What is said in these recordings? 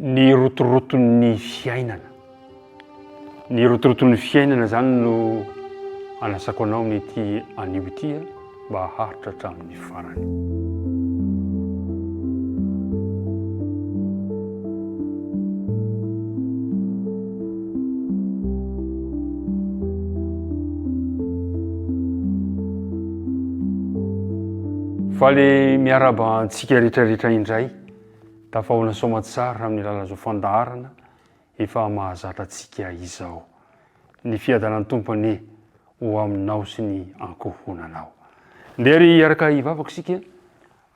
Ny rotoroton'ny fiainana. Ny rotoroton'ny fiainana izany no anasako anao amin'ity anio ity mba haharitra hatramin'ny farany. Faly miarahaba antsika rehetra rehetra indray. Tafahoana soamatsara amin'ny alalan'izao fandaharana efa mahazatra antsika izao. Ny fiadanan'ny Tompo anie ho aminao sy ny ankohonanao. Ndeha ary hiaraka hivavaka isika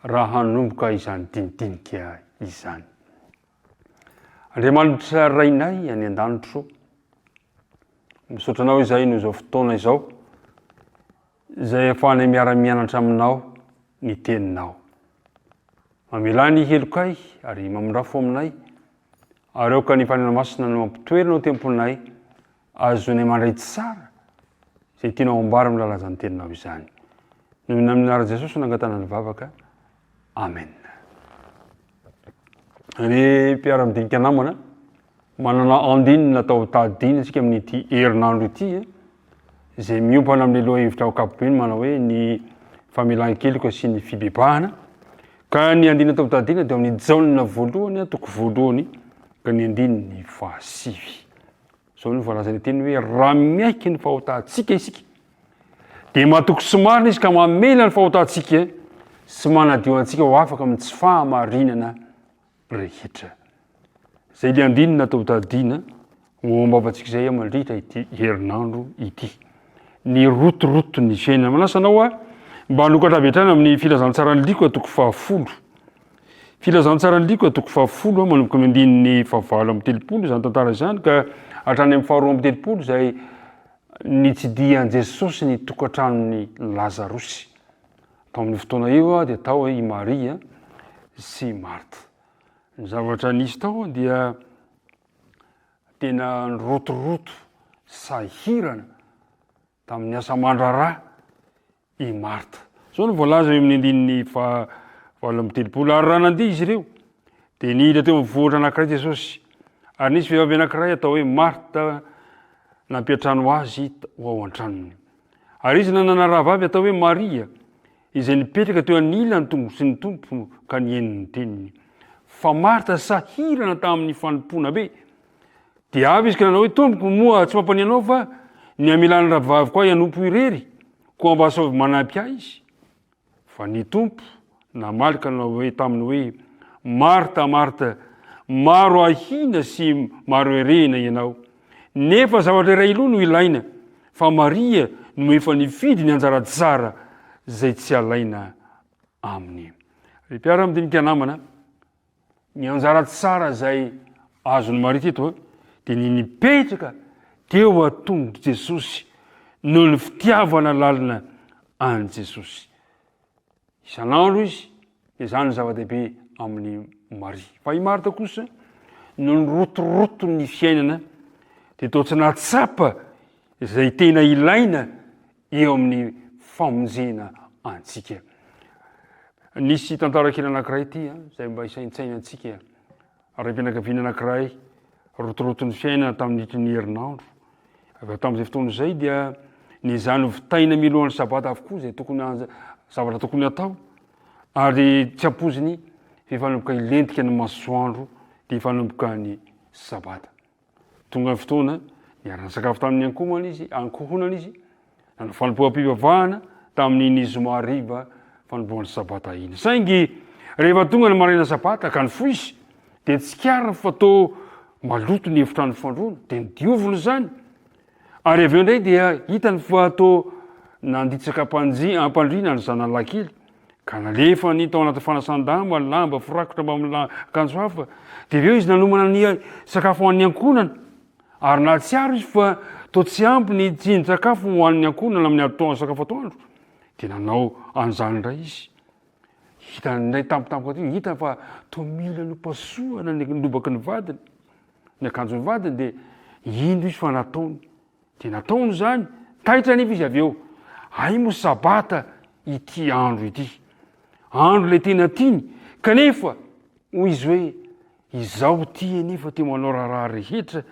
raha hanomboka izany dinidinika izany. Andriamanitra Rainay any an-danitro, misaotra Anao izahay noho izao fotoana izao, izay ahafahanay miara-mianatra Aminao ny Teninao. Mamelà ny helokay ary mamindrà fo aminay, ary aoka ny Fanahy Masina no hampitoerina ao tempolinay, ahazoanay mandray tsara izay tianao ambara amin'ny lalazan'ny Teninao izany. Noho ny amin'ny anaran'i Jesosy no nangatahana ny vavaka. Amen. Ry mpiara-midinika namana, manana andininy natao tadidina isika amin'ity herinandro ity, izay miompana amin'ny lohahevitra ankapobeny manao hoe ny famelan-keloka sy ny fibebahana. Ka ny andininy atao tadidina dia amin'ny Jaona voalohany, toko voalohany, ka ny andininy fahasivy. Izao no voalazan'ny teny hoe raha miaiky ny fahotantsika isika, dia matoky sy marina izy ka mamela ny fahotantsika sy manadio antsika ho afaka amin'ny tsy fahamarinana rehetra. Izay ilay andininy natao tadiana ho ao am-bavantsika izay mandritra ity herinandro ity. Ny rotoroto ny fiainana. Manasa anao aho mba hanokatra avy hatrany amin'ny filazantsaran'i Lioka toko fahafolo. Filazantsaran'i Lioka toko fahafolo manomboka amin'ny andininy fahavalo amby telopolo izany tantara izany ka hatrany amin'ny faharoa amby telopolo izay nitsidihan'i Jesosy ny tokantranon'i Lazarosy. Tao amin'io fotoana io dia tao i Maria sy Marta. Ny zavatra nisy tao dia tena nirotoroto sahirana tamin'ny asa aman-draharaha i Marta. Izao no voalaza eo amin'ny andininy faha 38, Ary raha nandeha izy ireo, dia niditra teo amin'ny vohitra anankiray Jesosy, ary nisy vehivavy anankiray atao hoe Marta nampiantrano azy ho ao an-tranony. Ary izy nanana rahavavy atao hoe Maria, izay nipetraka teo anilan'ny tongotry ny Tompo ka nihaino ny teniny. Fa Marta sahirana tamin'ny fanompoana be. Dia avy izy ka nanao hoe, Tompoko, moa tsy mampania anao va ny hamelan'ny rahavaviko ahy hanompo irery? Koa mba asaovy manampy ahy izy. Fa ny Tompo namaly ka nanao hoe taminy hoe, Marta, Marta, maro ahiana sy maro erehina ianao, nefa zavatra iray loha no ilaina, fa Maria no efa nifidy ny anjara tsara izay tsy alaina aminy. Ry mpiara-midinika namana, Ny anjara tsara izay azon'i Maria teto dia ny nipetraka teo an-tongotr'i Jesosy noho ny fitiavana lalina an'i Jesosy. Isan'andro izy dia izany no zava-dehibe amin'i Maria. Fa i Marta kosa noho ny rotoroton'ny fiainana dia toa tsy nahatsapa izay tena ilaina eo amin'ny famonjena antsika. Nisy tantara kely anankiray ity izay mba isaintsainantsika. Raim-pianakaviana anankiray rotoroton'ny fiainana tamin'ity ny herinandro. Avy tamin'izay fotoana izay dia nezahany hovitaina mialohan'ny sabata avokoa izay tokony zavatra tokony hatao. Ary tsy ampoiziny fa efa nanomboka hilentika ny masoandro dia efa nanomboka ny sabata. Tonga ny fotoana, niara-nisakafo tamin'ny ankohonany izy, ankohonany izy, nanao fanompoam-pivavahana tamin'iny zoma hariva fanompoan'ny sabata iny. Saingy rehefa tonga ny maraina sabata ka nifoha izy, dia tsikariny fa toa maloto ny efitrano fandroana, dia nodioviny izany. Ary avy eo indray dia hitany fa toa nanditsaka am-pandriana ny zanany lahy kely, ka nalefany tao anaty fanasan-damba ny lamba firakotra mbamin'ny akanjo hafa. Dia avy eo izy nanomana ny sakafo ho an'ny ankohonana, ary nahatsiaro izy fa toa tsy ampy ny tsindrin-tsakafo ho an'ny ankohonana amin'ny atoandro sakafo atoandro, dia nanao an'izany indray izy. Hitany indray tampotampoka teo, hitany fa toa mila nopasohana ny lobaky ny vadiny. Ny akanjon'ny vadiny dia indro izy fa nataony. Dia nataony izany, taitra anefa izy avy eo. Hay moa sabata ity andro ity. Andro ilay tena tiany. Kanefa, hoy izy hoe, Izaho ity anefa te manao raharaha rehetra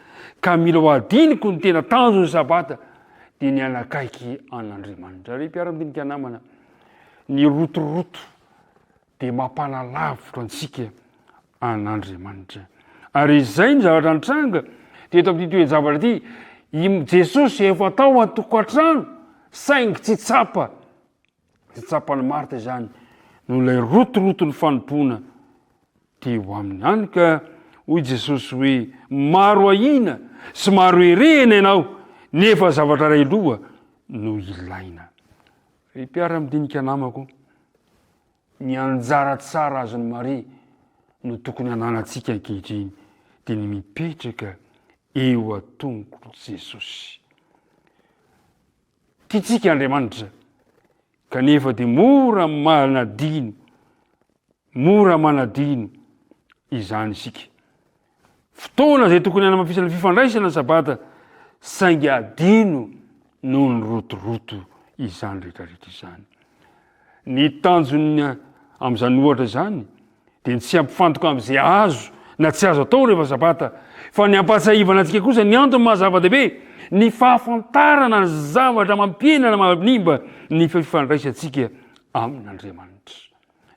ka mila ho adinoko ny tena tanjon'ny Sabata dia ny hanakaiky an'Andriamanitra. Ry mpiara-midinika namana, ny rotoroto dia mampanalavitra antsika an'Andriamanitra. Ary izay ny zavatra nitranga teto amin'ity toe-javatra ity, i Jesosy efa tao an-tokantrano saingy tsy tsapa Tsy tsapan'i Marta izany noho ilay rotoroton'ny fanompoana teo aminy. Hany ka hoy Jesosy hoe, Maro ahiana sy maro herehina ianao, nefa zavatra iray loha no ilaina. Ry mpiara-midinika namako, ny anjara tsara azon'i Maria no tokony hananantsika ankehitriny, dia ny mipetraka eo an-tongotr'i Jesosy. Tiantsika Andriamanitra, kanefa dia mora manadino, mora manadino izany isika. Fotoana izay tokony hanamafisana fifandraisana ny Sabata, saingy adino noho ny rotoroto izany rehetrarehetra izany. Ny tanjon'ny amin'izany ohatra izany dia ny tsy hampifantoka amin'izay azo na tsy azo atao rehefa Sabata, fa ny hampahatsiahivana antsika kosa ny antony maha zava-dehibe ny fahafantarana ny zavatra mampihena na manimba ny fifandraisantsika amin'Andriamanitra.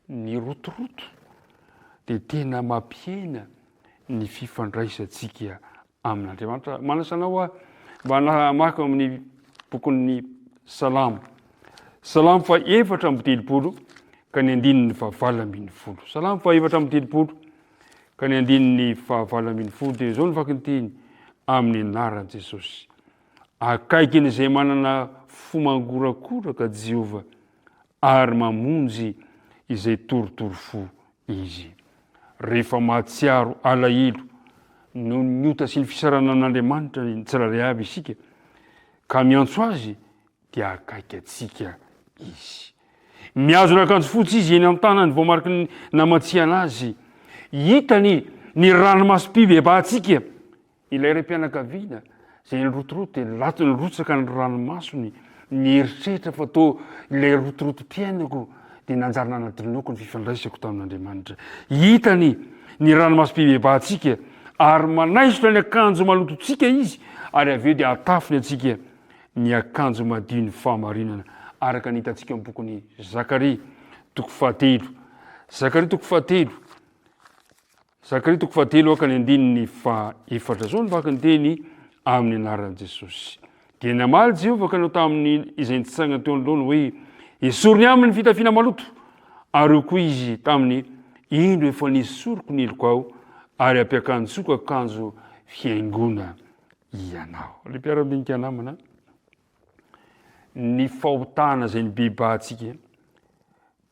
Ny rotoroto dia tena mampihena ny fifandraisantsika amin'Andriamanitra. Manasa anao aho mba hamaky ao amin'ny bokin'ny Salamo. Salamo fa 34 ka ny andininy fahavalo ambin'ny folo. Salamo fa 34 ka ny andininy fahavalo ambin'ny folo dia izao ny vakin'ny teny amin'ny anaran'i Jesosy. Akaikin'izay manana fo mangorakoraka Jehovah ary mamonjy izay torotoro fo izy. Rehefa mahatsiaro alahelo noho ny ota sy ny fisarana amin'Andriamanitra ny tsirairay avy isika, ka miantso Azy, dia akaiky antsika Izy. Mihazona akanjo fotsy Izy eny an-tanany voamariky ny namantsihana Azy. Hitany ny ranomasom-pibebahantsika. Ilay raim-pianakaviana izay nirotoroto dia latony nirotsaka ny ranomasony, nieritreritra fa toa ilay rotorotom-piainako dia nanjary nanadinoako ny fifandraisako tamin'Andriamanitra. Hitany ny ranomasom-pibebahantsika ary manaisotra ny akanjo malotontsika izy ary avy eo dia atafiny antsika ny akanjo madion'ny fahamarinana araka ny hitantsika ao amin'ny bokin'i Zakaria toko fahatelo. Zakaria toko fahatelo. Zakaria toko fahatelo aka ny andininy fahaefatra. Izao no vaky ny teny amin'ny anaran'i Jesosy. Dia namaly Jehovah ka nanao tamin'ny izay nitsangana teo anoloany hoe, Esoriny aminy ny fitafiana maloto. Ary hoy koa izy taminy, Indro efa nesoriko ny helokao, ary ampiakanjoiko akanjo fihaingoana ianao. Ry mpiara-midinika namana, ny fahotana izay nibebahantsika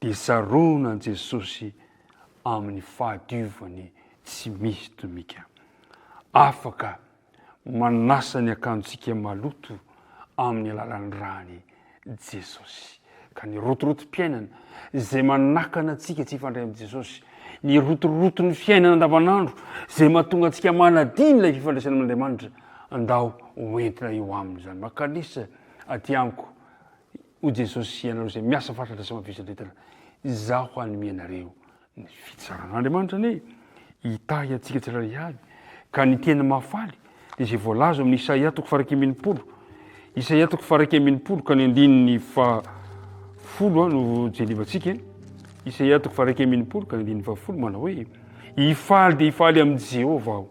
dia sarona an'i Jesosy amin'ny fahadiovany tsy misy tomika. Afaka manasa ny akanjontsika maloto amin'ny alalan'ny rany Jesosy. Ka ny rotorotom-piainana izay manakana antsika tsy hifandray amin'i Jesosy, ny rotoroton'ny fiainana andavanandro izay mahatonga antsika manadino ilay fifandraisana amin'Andriamanitra, andao hoentina eo aminy izany. Makanisa aty amiko Hoy Jesosy, Ianareo izay miasa fatratra sy mavesatra entana, Izaho hanome anareo ny fitsarana. Andriamanitra anie hitahy antsika tsirairay avy, ka ny teny mahafaly dia izay voalaza amin'ny Isaia toko faha 61. Isaia toko faha 61 ka ny andininy faha folo no jerevantsika. Isaia toko faha 61 ka ny andininy faha folo manao hoe, Hifaly dia hifaly amin'i Jehovah aho.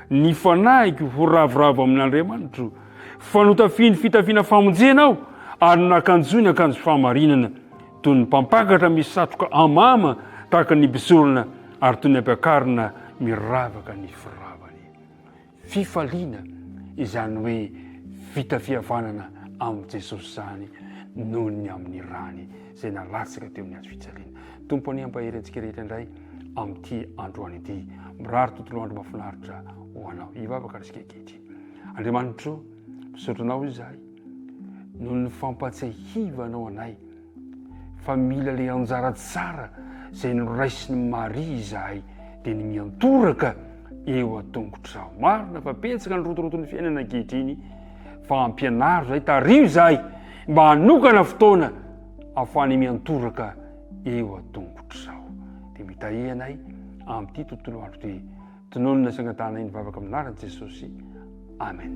Ny fanahiko ho ravoravo amin'Andriamanitro, fa notafiany fitafiana famonjena aho, ary nakanjoiny akanjo fahamarinana, toy ny mpampakatra misy satroka amama tahaka ny mpisorona, ary toy ny ampiakarina miravaka ny firavany. Fifaliana izany hoe vita fihavanana amin'i Jesosy izany noho ny amin'ny rany izay nalatsaka teo amin'ny hazo fijaliana. Tompo anie hampahery antsika rehetra indray amin'ity androany ity. Mirary tontolo andro mahafinaritra ho anao. Hivavaka isika ankehitriny. Andriamanitro, misaotra anao izahay noho ny fampatsiahivanao anay fa mila ilay anjara tsara izay noraisin'i Maria izahay dia ny miantoraka eo an-tongotrao. Marina fa betsaka ny rotoroton'ny fiainana ankehitriny fa ampianaro izahay, tariho izahay mba hanokana fotoana ahafahany miantoraka eo an-tongotrao. Dia mitahia anay. amin'ity tontolo andro ity. Tononina sy angatahana iny vavaka amin'ny anaran'i Jesosy. Amen.